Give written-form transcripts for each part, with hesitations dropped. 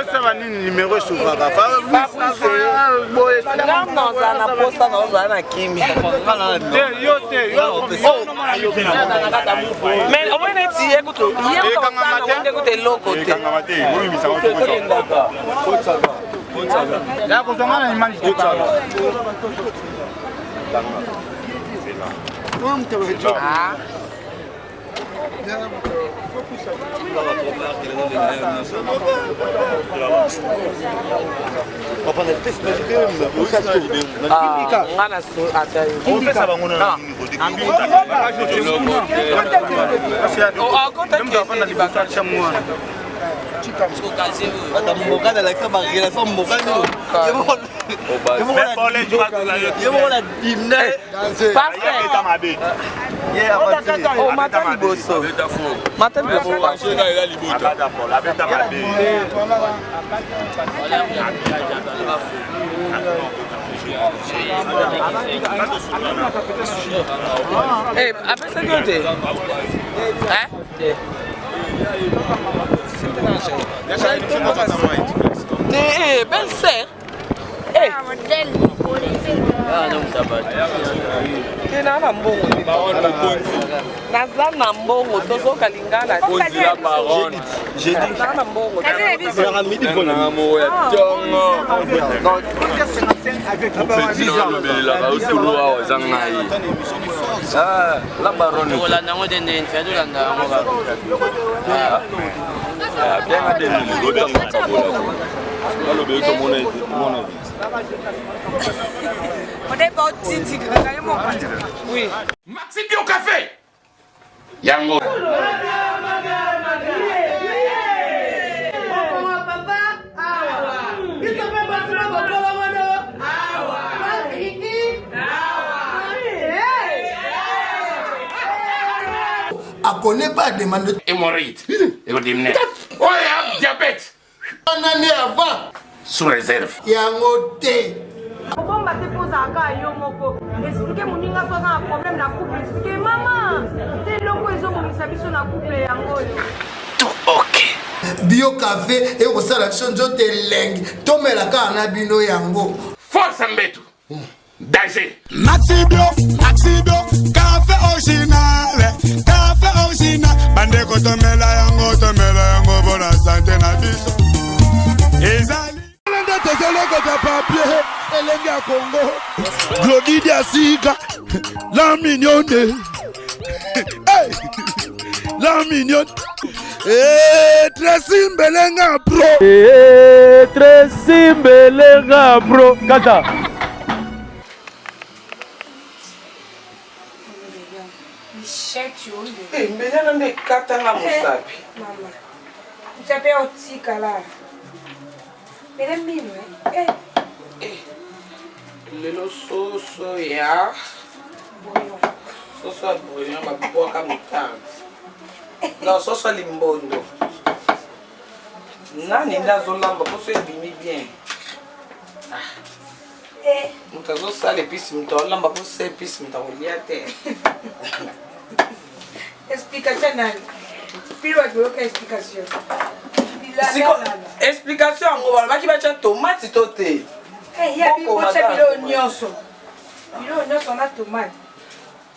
Osala nini numero esovaka nga nazala na posa naozala na kimia mais omoni neti ye kutu ye kutu nde kutu eloko te kozwanga na image Ah. Nga na so ata yo. Parfait. Oh, mata liboso. Mata liboso. Eh, apesaki yo te? Hein? Te. Te, eh, belle sœur. Eh. Te na na mbongo te. Naza na mbongo tozoka lingala te. Naza na mbongo te. Nalobelelaka otulu awa eza ngai la baronne Tolanda yango te ndenge nfia tolanda yango kaka. bianga de nini nalobeli tomona mona Oui. Maxi Bio Café yango akone pas demande hémorroïde oyo diabète année avant. Sous réserve. Yango te. Kobomba te mpo ozala kaka yo moko. Explike moninga so aza na problème na couple, explike mama te eloko ezobomisa biso na couple yango oyo. Tout ok. Bio cafe ekosala biso nzoto elengi, tomela kaka na bino yango. Force Mbetu. Danger. Maxi Bio, Maxi Bio, café original, café original. Bandeko tomela yango, tomela yango bona sante na biso. Ezali. Nde tozolokota papier elenge ya Congo. Glody Diasika, la mignonne. Hey, la mignonne. Hey, Tracy Mbelenga bro. Hey, Tracy Mbelenga bro. Kata. Eh, mbelanga nde ekatanga mosapi. Mama. Mosapi ya otikala. Mbele mino eh. Eh. Lelo soso ya bouillon. Soso ya bouillon babwaka moutarde. Non, soso ya limbondo. Nani nde azolamba poso ebimi bien. Ah. Eh. Moto azosala episi moto aolamba poso episi moto akolia te. Explication nani? Pilo akoyoka explication. Siko explication yango balobaki batya tomate to te. Eh, ya botya biloko nyonso. Biloko nyonso na tomate.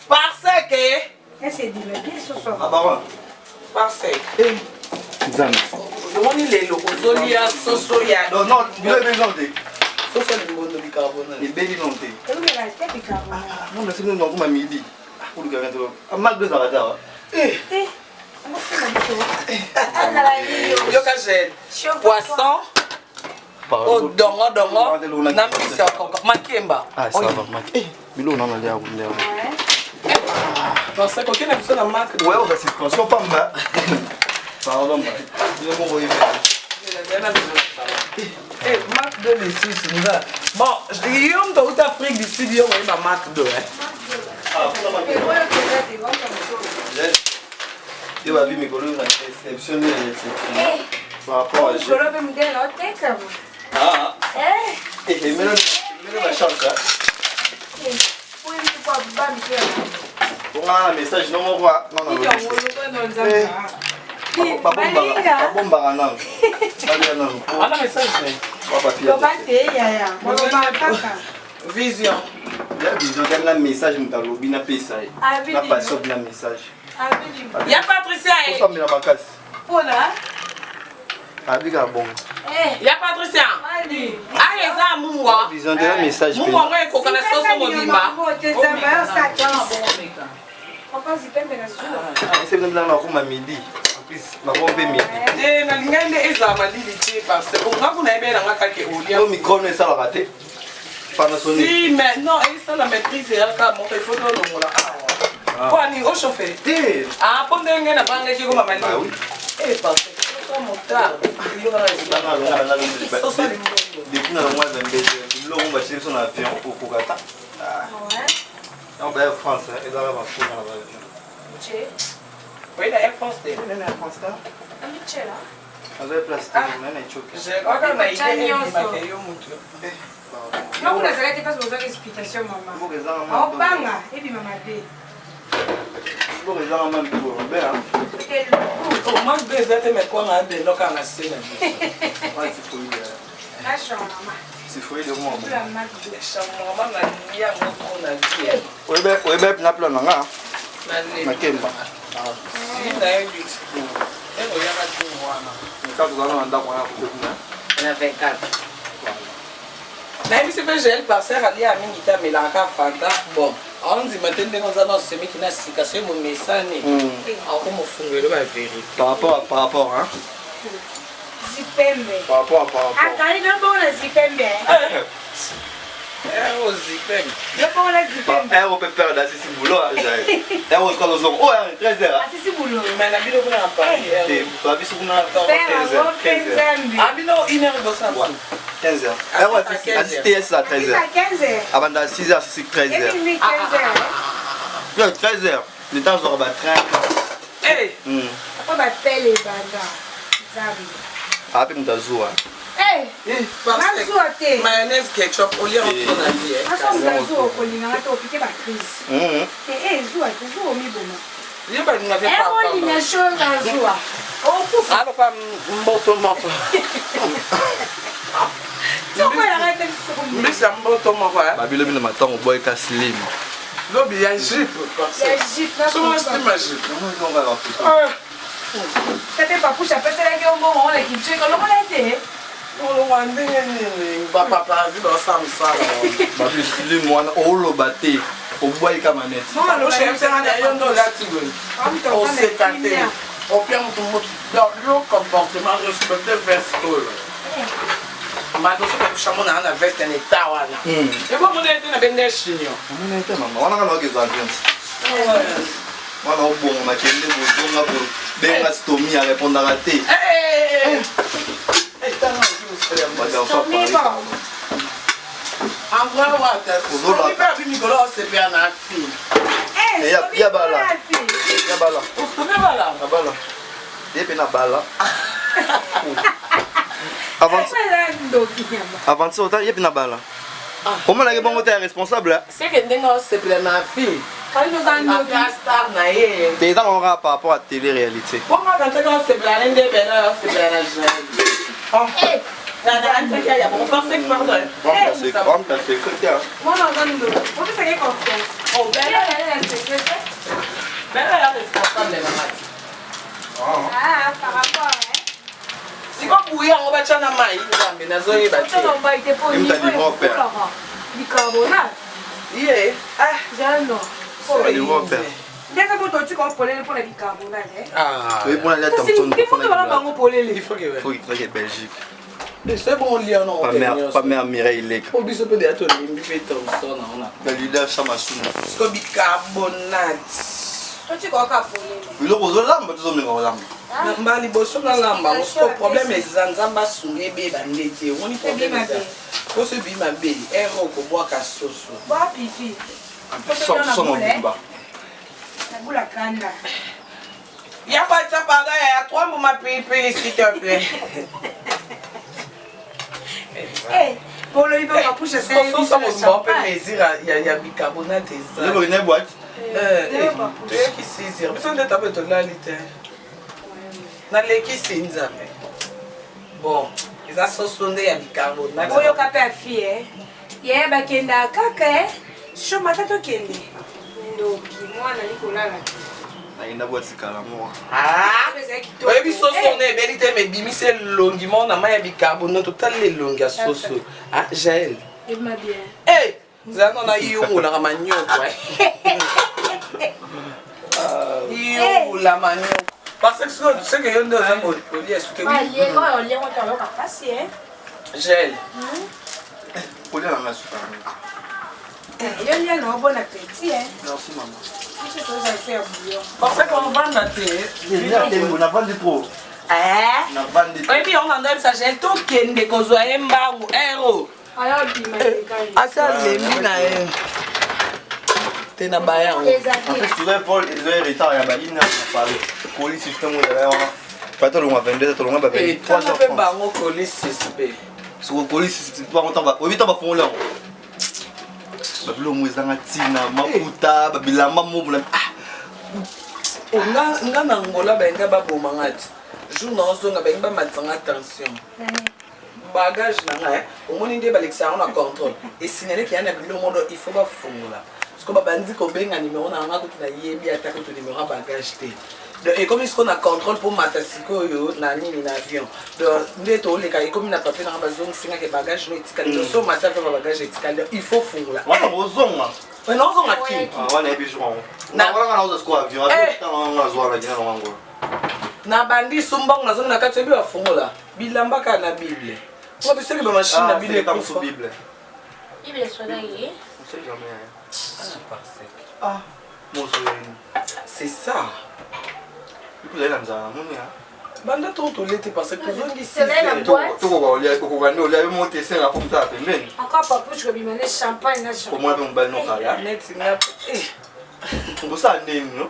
Parce que Ese ebima bien soso. Ah baron. Parce que Nzambe. Omoni lelo ozolia soso ya Non non, bilo ebeli non te. Soso ya limbondo bicarbonate. Ebeli non te. Eumela te bicarbonate. Non, mais c'est nous non midi. Oluka kaka te. Mal deux ezalaka te awa. Eh. Yoka gel. Poisson. Oh, dongo dongo. Na mbisi ya konka. Makemba. Ah, ça va, mak. Eh, bilo na nalia kunde. Parce que okende biso na marque. Ouais, on va suspension pamba. Pardon, ba. Bilo moko yebe. Eh, Marc 2 lisusu nga. Bon, yo moto auta Afrique du Sud yo oyeba Marc 2 hein. Yo babi mikolo na exception na exception. Par rapport à Mikolo mpe modele oteka. Ah. Eh. Eh, melo melo ba chance hein. Bonga na message no moko non non. Babombaka nanu. Balia nanu. Ana message ne. Loba te yaya. Baloba kaka. Vision. Ya vision kaka na message moto alobi napesa ye. Na passion na message. Ya Patricia eh. Osambela makasi. Pona? Abika bongo. Ya Patricia. Aye eza mungwa. Vision de message. Mungwa ngo ekoka na soso mobimba. Papa zipembe na zuwa. Ese bino bilanga nakoma midi. En plus nakoma mpe midi. Te nalingai nde ezala malili te parce que nga kuna yebela nga kake olia. Yo micro no esalaka te. Panasonic. Si mais non esala maîtrise eyaka moko il faut tolongola awa. Po ani o chauffer? Te. Ah po ndenge na bangaki ekoma malili. Bah oui. Eh parce que soso motard. Soso limbondo. Depuis na longwa Zambezi, biloko batie biso na avion okoka ta. Donc Air France ezalaka bafuna na baavion. Oui, na Air France te. Nene Air France ta. Azali place te, na na Ethiopie. Waka na idée ebimaka yo mutu. Noko nazalaki te parce ozwaki explication mama. Aobanga ebima mabe. Mboka ezanga mwa mikolo be. Mwa mpe eza te mais kwanga abeloka na se na biso. Mama nalingi yango trop na vie. Oyebe na plan na nga makemba. Si nayebi ekoyaka te wana. Kaka tozala na ndako wana kote kuna. Na 24. Nayebisi mpe Jael Parcer alia mingi te amelaka Fanta bon aondima te ndenge oza na osemeki na sika soki bomesani akomofungwelo ba verité. Par rapport par rapport hein. Zipembe. Par rapport par rapport. Akali na bongo na zipembe. Eh, zipembe. Yo bongo na zipembe. Eh, on peut perdre asisi boulot Jael. Eh, on se croise oh 13h. Asisi boulot. Mais na bino kuna na Paris. Eh, ba biso kuna 15h. 15h. Ah bino une heure liboso na 15h. Eh, ouais, assisté à 13h. 15h. Abanda 6h, 6 13h. 15h. 13h. Le temps zora ba train. Eh. Après ba pele banda. Nzambe. Ape mutu azuwa. Eh. Parce te. Mayonnaise ketchup olia yango na vie. Aso okolinganga te opike ba crise. Te ezuwa te zuwa omiboma. Yo balinga te papa. Olinga chose azua. Okufa. Aloka mboto moko. Mbisi ya mboto moko. Babi lobi na matango boyka slim. Lobi ya jupe. Ya jupe. Somo slim ya jupe. Tate papusha apeselaki yo mbongo wana kinsheka longola te. Olongwa ndenge nini bapaparazzi baosala mosala. Babi slim wana oloba te obwaki kama neti. Mama losha yebisanga na yo nde olati boye. Oseka te. Opia motu motu yo comportement respecte veste oyo. Mado soki akusha mona na veste na eta wana. Ebo mona ete na bende chignon. Mona ete mama wana kana okezwa avion. Wana obongo makende bozonga bo benga stomi a répondaka te. En vrai wata. Stomi pe abi mikolo osepela na fille. Ya bala. Ya bala. Stomi bala. Ya bala. Ye pe na bala. Aventure ota ye pe na bala. Omonaki bongo te ya responsable. C'est que ndenge osepela na fille. Star na ye. Te eza nango kaka par rapport à télé réalité. Bongo akantaki osepela na nde bela osepela na Jael. Siko buyi yango batya na mai nzambe nazoyeba te ye ndenge moto otika polele mpona bicarbonate bango polele Belgique. C'est bon, lia non. Pas mère Mireille Leka. Po biso pe deya tolembi mpe Thomson wana. Na leader Chamasuna. Siko bicarbonate. Totika oka polele. Biloko ozolamba tozomenga kolamba. Mba liboso nalamba yango siko problème eza nzambe asunga ebeba nde te omoni problème eza poso ebi mabe ere okobwaka soso. Bwa pipi. Somo mobimba. Nabula kanda. Ya pas ça pardon, ya trois mbuma pilipili s'il te plaît. Eh, polo ibe kapusha sasa. Soso mobimba mpe mesure ya bicarbonate eza. Lebo ine boîte. Toyaki 6 heures. Biso nde tape tolali te. Nalekisi nzambe. Bon, eza soso nde ya bicarbonate. Oyoka pe afi eh. Ye bakenda kaka eh. Shoma tata tokende. Ndoki mwana likolala te. Nakenda boîte kala moko. Oyebi soso na ebeli te me ebimisi elongi moko na mai ya bicarbonate totali elongi ya soso. Ah, Jael. Ebima bien. Eh, zala na yungulaka manyoko. Yungula manyoko. Parce que ce que yo nde oza kolia suke. Jael. Kolia na nga suka. Yo lia na bon appétit hein. Merci maman. Parce qu'on vanda te. Navandi trop. Oyebi yango na ndoyebisa Jael tokende kozwa ye mbangu ero. Asi alembi na ye. Te na baya yango. En fait, souvent Paul ezo retard ya ba 1 heure na Paris. Colis système oyo ezalaki wana. Pata tolongwa 22 tolongwa ba 23 mpe bango colis suspect. Soko colis suspect bango ntango oyebi ntango bafongoli yango. Babilo mo ezanga ntina mafuta babilamba mobola. Nga na Angola balinga baboma nga ti. Jour na ozonga balingi bamatisa nga tension. Bagage na ngai omoni nde balekisa yango na contrôle esignaleki ya na biloko modo il faut bafungola siko babandi kobenga nimero na nga kutu nayebi ata kutu nimero ya bagage te donc ekomi siko na contrôle mpo mata sikoyo na nini na avion donc nde toleka ekomi na papier nanga bazongisingaki bagage no etikali donc so mata mpe bagage etikali donc il faut fungola wana ozonga nazonga ki wana yebi jour yango wana nga naoza sikoyo avion avion nga azwa na gina na ngo na bandi so mbongo nazongi na kati oyebi bafungola bilamba kaka na bible ngo biso ba machine na bible ekufa bible bible solangi on sait jamais hein. Ah, ah c'est ça. Vous allez nzala moni hein. Banda to tolete parce que tozongi tokoka okoka nde olia yo moko te esenga fo motala pembeni encore papuche kobima ne champagne na champagne komona mpe mobali nokala neti nga kosala ndeni no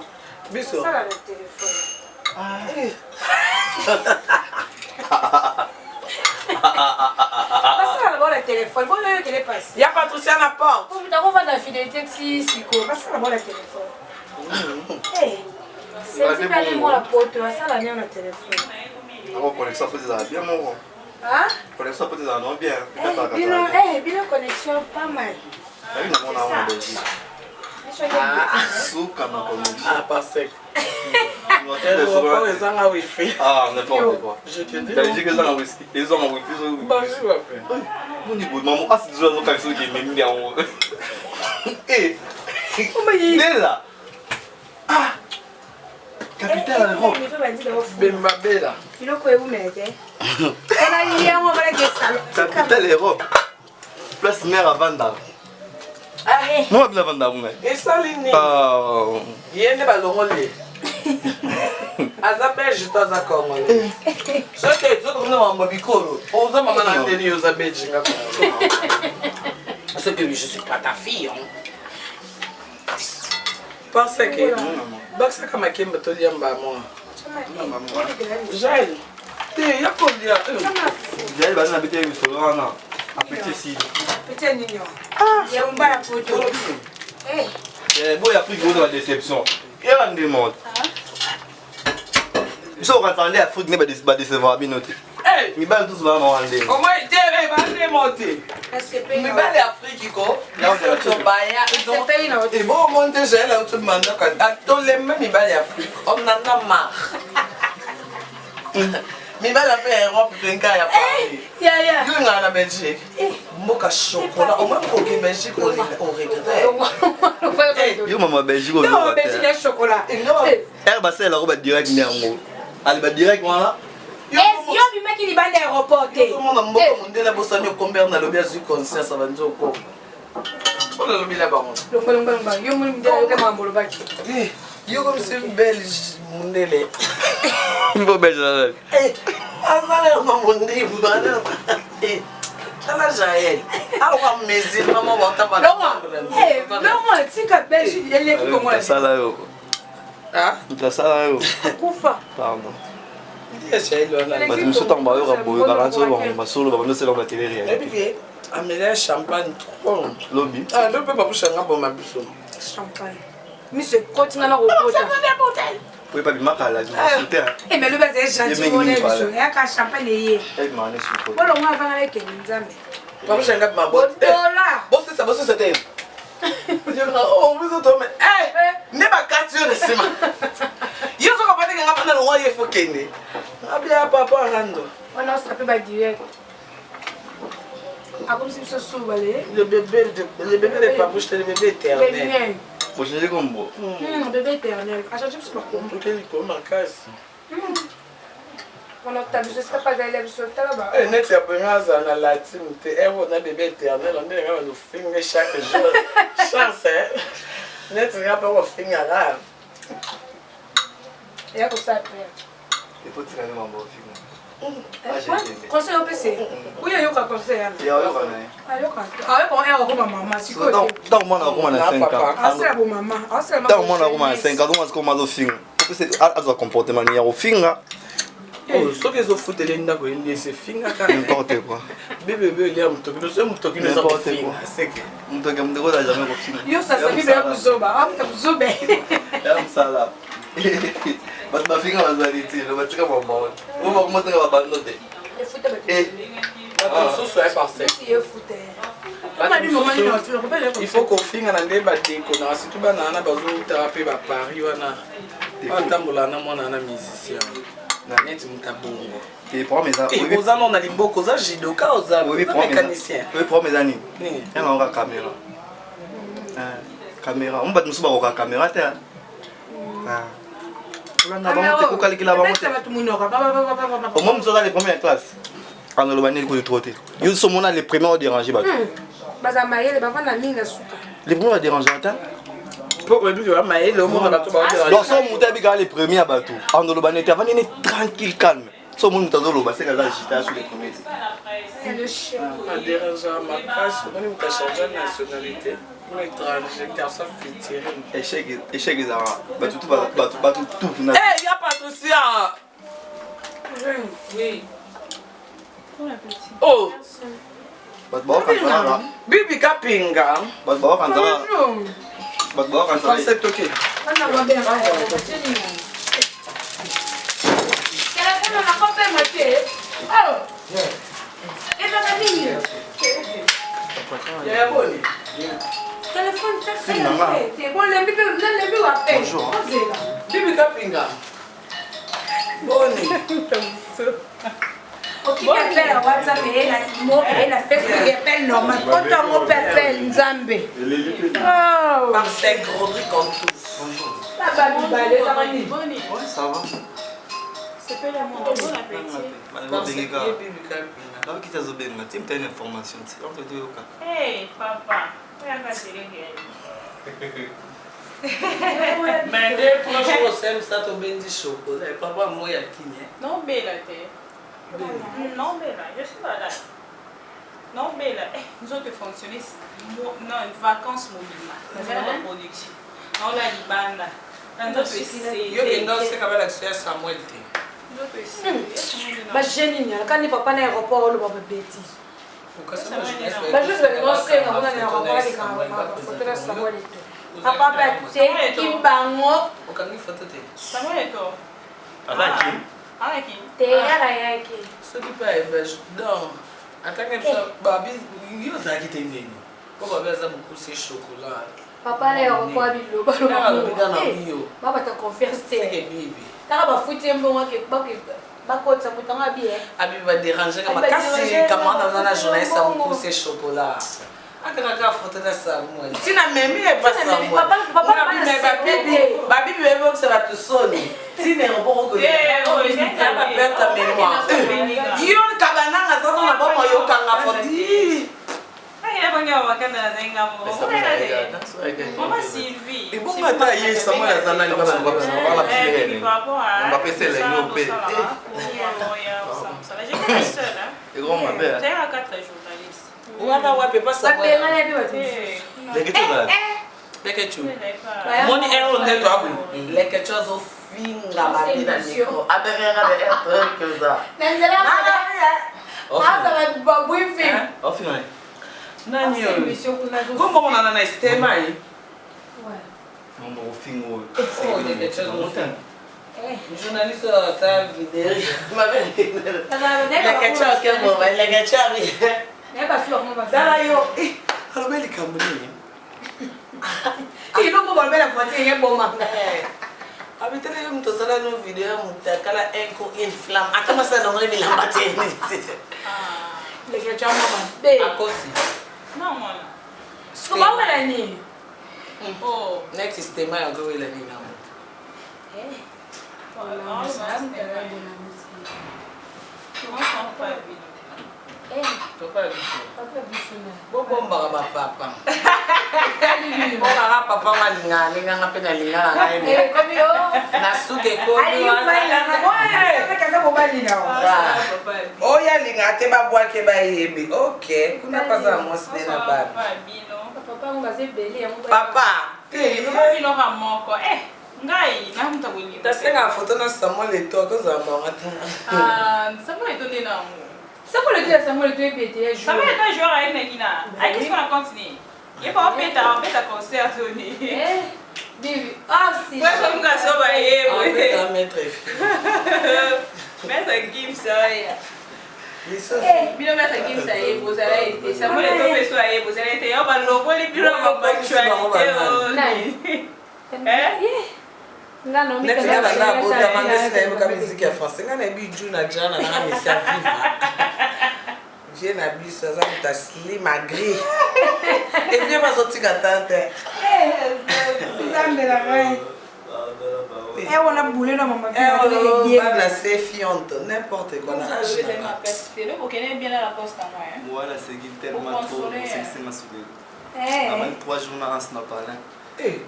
biso sala na telefone. Basala na bango na telefone boyoyokele pasi ya Patricia na porte. Po moto akovanda na fidélité ti sikoyo basala bango na telefone. Senti mpe ali mwana poto asala nio na telefone. Ako connexion peut ezala bien moko. Ah? Connexion peut ezala non bien. Eh, bino, eh, bino connexion pas mal. Nayebi na mona yango na Belgique. Suka na connexion. Ah, parce que ezanga wifi. Ah, n'importe quoi. Je te dis. Belgique ezanga wifi. Ezanga wifi. Bonjour, papa. Moni boye maman asi toujours azokanisa soki ememi yango. Eh. Nela. Ah. Capitale ya Europe. Bemba bela. Biloko ewumela te. Ela yango balaki esalo. Capitale Europe. Place mère avandaka. Mama bino avandaka kuna. Esali nini? Ah. Ye nde balongoli ye. Aza belge to aza congolais? Soki ezokomona mambo bikolo, oza mama na ndeni yo oza belge nga congolais. C'est que je suis pas ta fille. Hein. Parce que bakisaka makemba tolia mbamwa. Jael, te ya kolia. Jael baza na bete lisolo wana. Apeti esili. Apeti nini wana? Ya mbala poto. Eh, boya Afrique boza ba déception. Yeba nde moto. Biso okanisa nde Afrique nde ba décevoir bino te. Mibali mosusu baa mawa ndenge. Omoi te bande mote. Mibali ya Afrique ko. Tobaya. Ebo omoni te Jael auti mandaka. Tolemba mibali ya Afrique. On en a marre. Mibali ya mpe ya Europe toyinka ya Paris. Yo ngala na Belgique. Mboka chocolat. Omoi koke Belgique oregrette. Yo mama Belgique ozo. Belgique ya chocolat. Air basalelako ba direct nde yango. Ale ba direct wana. Yo obimaki libanda ya aéroport te. Ozomona mboka mondele abosani okombert nalobi azwi conscience abandi okoma. Oyo nalobi na bango. Longwa longwa longwa. Yo moni mondele ayoka makambo olobaki. Yo comme c'est belge mondele. Mbo belge na nani? Azala yo mondimba. Tala Jael. Awa mesure mama batamba. Longwa. Longwa tika belge eleki kongo. Sala yo. Moto asala yo. Kufa. Pardon. Bato mosusu ntango bayoka boye bakanisi oyo bango masolo babandi osala ba tele réalité. Amela champagne trop. Lobi. Ah, lobi mpe bapushanga boma biso. Champagne. Miso ekoti nga na kokota. Oyo babimaka la te. Eh mais lobi azali gentil mona biso. Eyaka champagne eye. Bolongo avanga na ekende Nzambe. Bapushanga mabota. Botola. Bosisa bosisa te. Oh, biso to me. Eh, nde bakati yo na nsima. Yo soki obandaki nga fanda longwa ye fo kende. Abia papa rando. Wana osape ba direct. Akomisi biso subale. Le bébé le bébé de Papouche, le bébé éternel. Bochange kombo. Bébé éternel. Achange biso makombo. Okeli ko makasi. Wana otala biso esika mpe azali ya biso tala ba. Neti ya boye nga azala na latine te ero na bébé éternel nde nga bazofinga chaque jour chance neti nga mpe kofingaka eya kosala prière. Efotika nde mambo ofinga. Conseil opesi oyo ayoka conseil yana ayoka ayoka akoma mama sikoyo ntango mwana akoma na 5 ans asala bo mama asala ntango mwana akoma na 5 ans azonga sikoyo azofinga azwa comportement ni ya kofinga. Soki ezofutela ndako eliesi efingaka. N'importe quoi. Bebebe elia motokino soki motokino eza kofinga seke motoki motoki oza jamais kofinga. Yo sasa bibe ya kuzoba amuta kuzobe ya mosala bato bafinga bazali te batika bambawa oyo bakomotinga babando te. Bato mosusu ya parce il faut kofinga na nde badeko na surtout bana wana bazotaka mpe baparis wana batambola na mwana wana musicien neti moto abongo. Oza no na liboko oza judoka oza mécanicien. Oyo problème eza nini? Yango caméra caméra omo bato mosusu bakoka caméra te. Kolanda bango te, kokalikela bango te. Omo mosusu aza le premier ya classe anoloba nini kutu trop te. Yo so omona le premier odérange bato. Baza mayele bavanda mingi na suka. Le premier adérange ata. Mpo oyebi ke bamayele omona bato. Donc so moto ayebikaka le premier ya bato anoloba neti avandi ne tranquille calme. So omoni moto azoloba seke aza agita sur le premier te. Adérange makasi omoni moto achange nationalité kuna étranger garçon fitirin. Échec échec ezalaka bato tu bato bato tu. Ya Patricia. Oui. Oh. Bato baokanisa kaka. Bibi Kapinga. Bato baokanisa kaka. Bato baokanisa kaka. Concept ok. Telefone nakopema te. Oh. Ezaka nini? Yaya boni. Telefone te. Bolembi mpe nalembi wape. Ozela. Bibi Kapinga. Boni. Okiki appel ya WhatsApp eye na imo eye na Facebook appel normal. Kota yango mpe appel Nzambe. Oh. Parcelle Rodrigue Cantou. Baba mibale ezaka nini? Ouais, ça va. Bon appétit. Babengeka. Babikita azobenga ti mutali na information ti donc toyoka. Hey, papa. Oyaka teleke. Mais nde proche osem sa tobendi chocolat papa moi ya kini. Non bela te. Non bela, je suis malade. Non bela, eh, nzoto fonctionner non vacances mobimba. Nazala ba production. Naola libanda. Na nzoto ese. Yo kenda oseka balakisa ya Samuel te. Nzoto ese. Baje nini alaka ni papa na aéroport oloba ba bêtise. Bajuste balinga osenga kuna na aéroport aleka bafoto na Samuel te. Papa bateki bango. Okangi foto te. Samuel eto. Azaki. Alaki. Te yaka yaki. Soki mpe ayeba donc atangi biso babi yo ozalaki te ndeni mpo babi aza mokuse chocolat. Papa na aéroport biloba Alobi kaka na yo. Babata confiance te. Seke bibi. Taka bafuti ye mbongo ake bakotisa moto yango abi eh. Abi baderange nga Abi makasi baderange camarade aza na nga, journaliste ya mbongo. mokuse chocolat. Akanga kaka foto na Samuel. Tina memi epa Tina memi, Samuel. papa- papa bana Babibi sekete. babibi bayebokisa bato soni. Tina aéroport Eh, oh, eza okoyaba mémoire. Yo kabananga aza na bomo yokanga foto. Ih. Mama Sylvie. Ebongo ata ye Samuel aza nani bana Bapesa elengi oyo mpe. Ekoma mabe. wana wapi epa Samuel. Babengana ye mpe bato mosusu. Lekechu. Moni ero nde to abu. Lekechu azofinga mabe na micro. Abengaka na air que ça. Na nzela azala babriefing. Ofinga. Nani oyo? Émission kuna azo- Kombo na na estema ye. Ouais. Mambo ofinga oyo. Oh, Lekechu azofinga. Eh. Journaliste oyo asala video. Mabe. Azala na Lekechu akembo, Lekechu abi. Naye basusu bakoma basu. Tala yo. Eh, alobi likambo nini? Eloko balobela voiture ye bomanga. Abitala yo moto asala no video ya moto akala un coup une flamme. Ata masala nango bilamba te. Lekechu ama mabe. Akosi. Siko bawela nini? Neti stema yango ewela nini na moto. Papa ya biso. Papa biso na. Bobombaka bapapa. Bokaka papa ngo alingaka alinganga mpe nalingaka ngai me. Eh, komi yo. Na suka ekomi Ali wana. Kaza mobali na yo. Oyo alingaka te babwake bayebi. Ok, kuna mpaza na mwasi nde na bana. Papa ngo baza ebele yango. Papa. Te. Ngai namuta bolingo. Tasengaka foto na Samuel Eto'o akozala bango ata. Samuel Eto'o nde nango. Samuel Eto'o ya Samuel Eto'o ebete ya joueur. Samuel Eto'o joueur ayeki na kina. Ayeki sikoyo na continue. Ye pa obeta obeta concert toni. Eh, Bibi. Ah si. Ouais, comme ça so ba ye. Abeta maître. Maître Gims aya. Lisusu. Bino Maître Gims aye bozala ete. Samuel Eto'o pe so aye bozala ete. Yo ba loboli bino ba actualité. Nani? Eh? Nga na Neti nga banda abotama nde si nayebi miziki ya français nga nayebi ju na jana nanga misia viva vie na biso aza moto aslim agri evie bazotika tante Nzambe na ngai. Eh wana boule na mama bana se fionte n'importe quoi na age na nga. Okende bien na la poste na moi. Mwana seki tellement trop osekisinga sukeli. Namani 3 jours na anse na palin.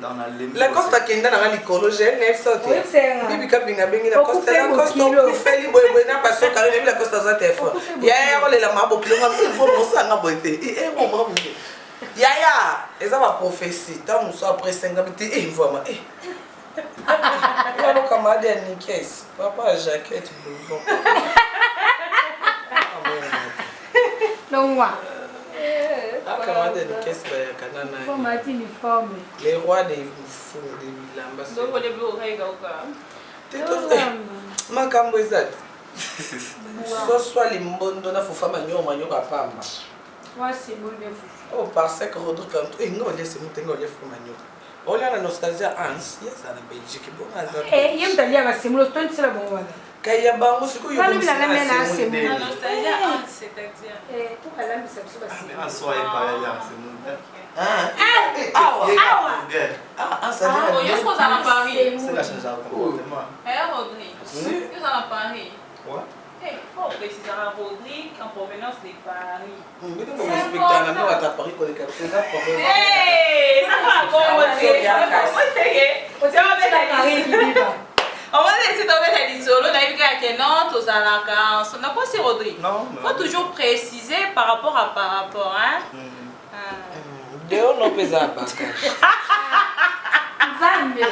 Dans la lembi. Lacoste akenda nanga likolo gn te Oyebisenga. bibi kapinga abengi Lacoste Okufe Lacoste bokilo. okufeli boyeboye na pasokari nayebi Lacoste aza telefone yaya kolela mabokilo nga ifo mosanga boye te eboma yaya eza baprophétie ntango mosu après senga te e vraiment e yalo camarade ya nikes papa ya jaquette blouson Longwa. Akamata nikesi bayaka na nani? Mati uniforme. Le roi des fous de bilamba. Makambo eza te. Soswa limbondo na fufa manyoka manyoka pamba. Oh, parce que Rodrigue Anto, eh, nga olia semu te nga olia fufa manyoka. Olia na nostalgie Hans, ye aza na Belgique, bongo aza. Eh, ye moto aliaka semoule otondisela bango wana. Kai ya bango sikoyo yo komisi na semoule. Nostalgie Hans, c'est-à-dire. Eh, pour alambisa biso ba semoule. Hans soit epareil ya semoule. Ah, awa. Awa. Ah, Hans aliaka. Oh, yo soza na Paris. C'est la change de comportement. Eh, Rodrigue. Yo za na Paris. Ouais. Eh, faut préciser Rodrigue en provenance de Paris. Bino bo respecter na bino ata Paris koleka biso eza problème. Eh, ça va bon, omoni esi tobeta lisolo nayebi kaka ke non tozalaka nakosi Rodrigue. Faut toujours préciser par rapport à par rapport hein. Deo no mpe eza bagage. Nzambe.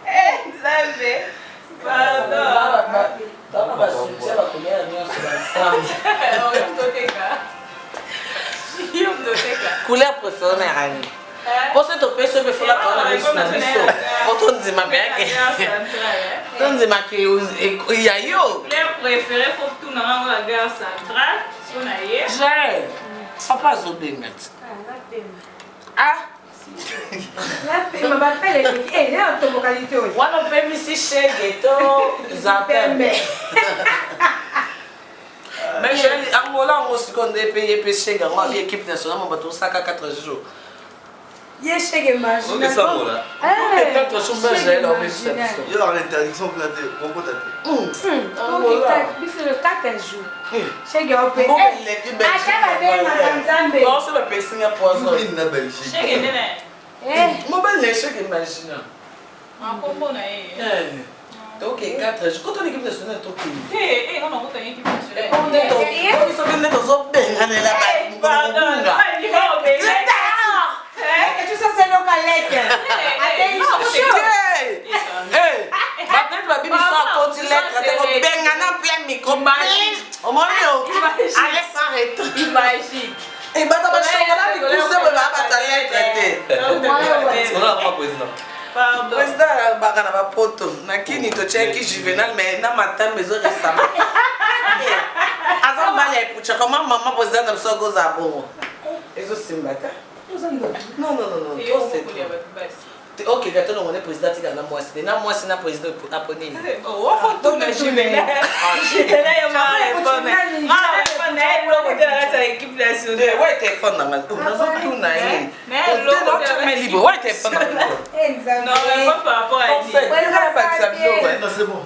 Eh, Nzambe. Pardon. Tana basoutien bakolia nyonso ensemble. Couleur préférée na yango. Mposo topesi yo mpe fola kaona miso na biso po tondima mpe yake tondima ke ya yo. Couleur préférée faut tuna ngo la gare centrale so na ye. Jael, papa azobenga ti. Ah napema bapele eleki eh, natombokali te oyo wana opemisi shege to zapembe mais Jael angola yango sikoyo nde mpe ye mpe shege yango abi équipe nationale mo bato osaka 4 jours ye shege marginal 4 jours mpe Jael aomemisa biso yo na interdiction kuna te okota te biso le 4 jours shege ope ata babengaka nzambe baoso bapesinga poison na belgique Shege nene. mobali na echec imagine Makombo na ye. toke 4 jours kotona équipe nationale tokende Eh, eh, nga nakota équipe nationale. biso mpe nde tozobenganela Pardon. baplete babimisa akoti lettre te kobengana plein micro omoni yo ale sans retour Imagine. bato bashokola mikuse boye baa bato ya lettre te président alobaka na bapoto na kini totiaki juvenal mais na matambe ezo récemment aza mobali ya epucha koma mama président na biso akozala bongo ezosimba te non non non non trop c'est trop ok gato nongone président atikala na mwasi te na mwasi na président aponini wa telefone nanga nazotuna ye oteme libre wa telefone nanga bakisa biloko c'est bon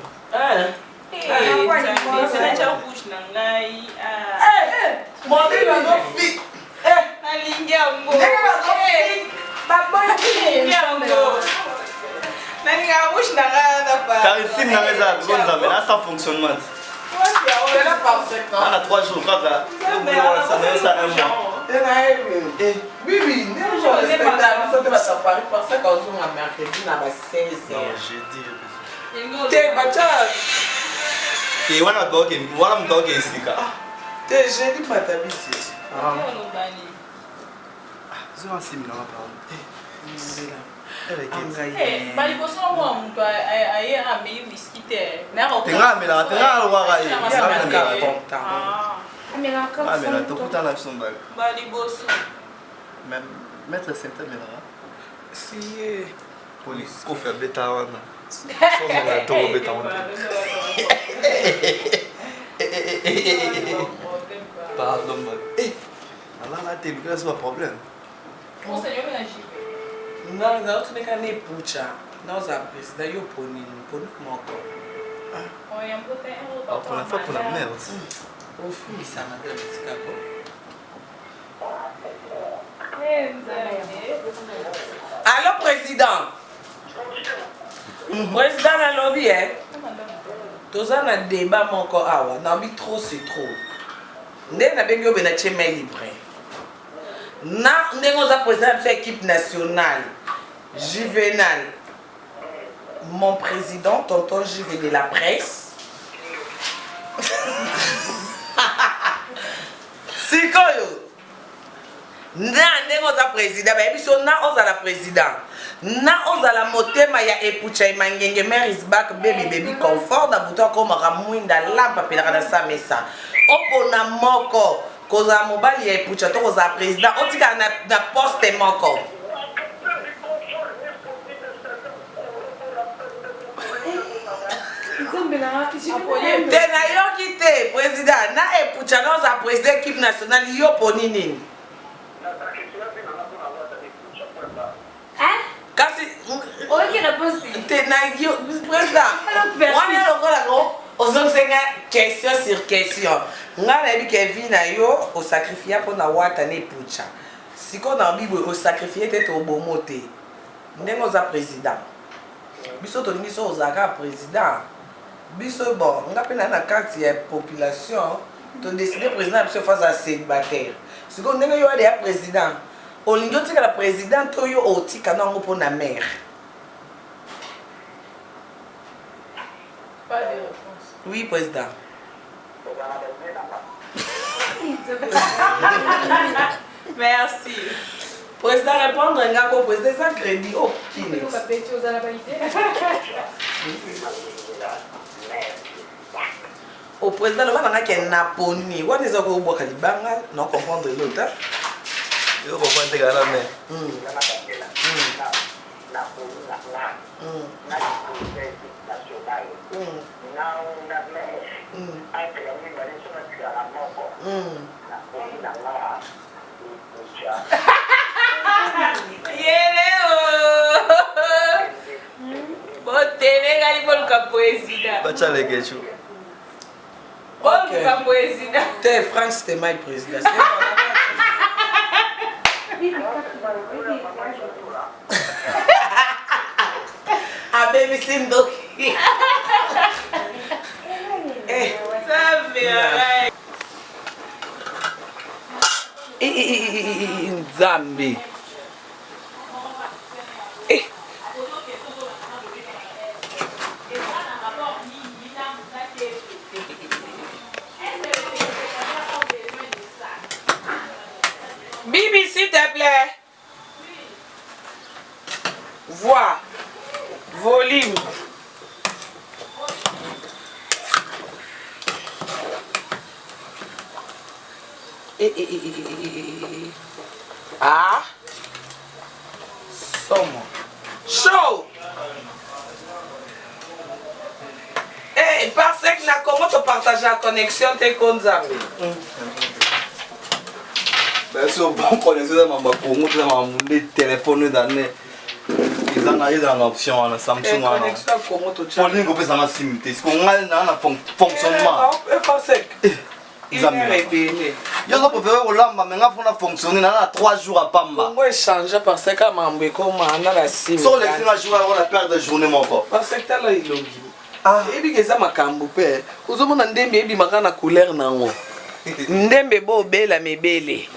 nalingi yango nalingaka rouge na ngai wana karisime nanga eza bo nzambe na sans fonctionnement ana 3 jours kaka sa un mois bibi ndenge respecta biso te bato ya paris parce que ozonga mercredi na ba 16 jeudi te batya te wana bato baoke wana moto aoke esika te jeudi matabisi zonga nsimi nanga pardon baliboso na mwana moto aye ameli wiski te tenga amelaka tenga alobaka ye amela tokutana biso mbala baliboso maître sente amelaka si ye polisi kofi abeta wana somela tokobeta ngo te pardon alala te bikela so baproblème naotuneka na epucha naoza président yo ponini poni moko mpona fa mpona merde ofumisana te bitikako allo président président nalobi e toza na débat moko awa nabi trop c'est trop nde nabengi yo be na tie main libre na ndenge oza président na biso ya équipe nationale juvenal mon président tonton juve de la presse sikoyo. Na ndenge oza président, bayebi so na ozala président. Na ozala motema ya Epucha Mangenge Mary's back baby baby confort na butu akomaka mwinda lampa pelaka na samesa. Opona moko kozala mobali ya Epucha to kozala président otikala na, na poste moko. Te nayoki te président na Epucha na ozala président équipe nationale yo poni nini? Kasi oyoki réponse te. Te na yo président wana lokola ko ozongisenga question sur question ngai nayebi ke vie na yo osacrifia mpo na wata na epucha sikoyo na biboye osacrifie te tobomo te ndenge oza président biso tolingi so ozala kaka président biso bon nga mpe na na kati ya population todécide président na biso fo azala célibataire sikoyo ndenge yo adeya président olingi otikala président to yo otika nango mpo na mare. Pas de réponse. Oui, président. Merci. Président répondre nga ko président eza crédit oh kini. Au président loba nanga ke naponi wana eza kobwaka libanga na comprendre elota. Yo comprendre te kala mais. Yele o. Botelengani boluka président. Bacha lekechu. Boluka président. Te Frank Stemay président. Abebisi ndoki. Eh. Ça verra. Nzambe. Eh. Bibi, s'il te plaît. Voix. Volume. Eh, eh, eh, eh, eh, eh, eh. Ah. Somo. Show. Eh, parce que na Congo to partage la connexion te ko Nzambe. Biso bon connaisseur eza mamba Congo toza mamba munde telefone eza ne eza na eza na option wana Samsung wana. Connexion ya Congo to tcha. Polingo pesa nga sim te. Siko ngai na na fonctionnement. Eh, parce que Nzambe. Yo ozo préféré kolamba mais nga fona fonctionner na na 3 jours à pamba. Congo échange parce que mambo ekoma na ba sim. So olekisi nga jour yango na perdre journée moko. Parce que tala elongi. Eyebika eza makambo mpe ozomona ndembe ebimaka na couleur nango. Ndembe bo obela mebele.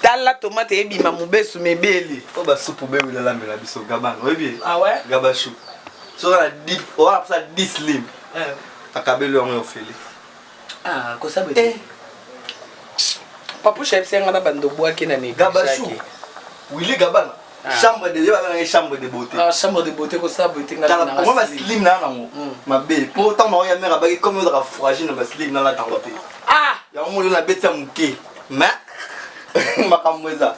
Tala tomate ebima mobesu mebele. Oyo basupu bewila lambela biso gabana oyebi? Ah ouais? Gabashu. Soki na 10 oza na 10 lim. Akabeli yango ya ofele. Ah, kosaba te. Papouche ayebisi nga na bando bwaki na Gabashu. Willy Gabana. Chambre de yeba na chambre de beauté. Ah, chambre de beauté kosaba te nga na. Moi ba slim na nango. Mabe. Po tant na ya mère abaki comme ozaka fragile na ba slim na la tango te. Ah, yango molo na beti ya muke. Mais makambo eza.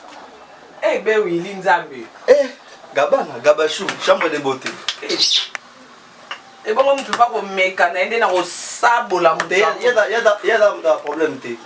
Eh ben Willy Nzambe. Eh, Gabana, Gabashu, chambre de beauté. Eh. Ebongo mutu pa komeka na ye nde na kosabola moto. Yada yada yada problème te.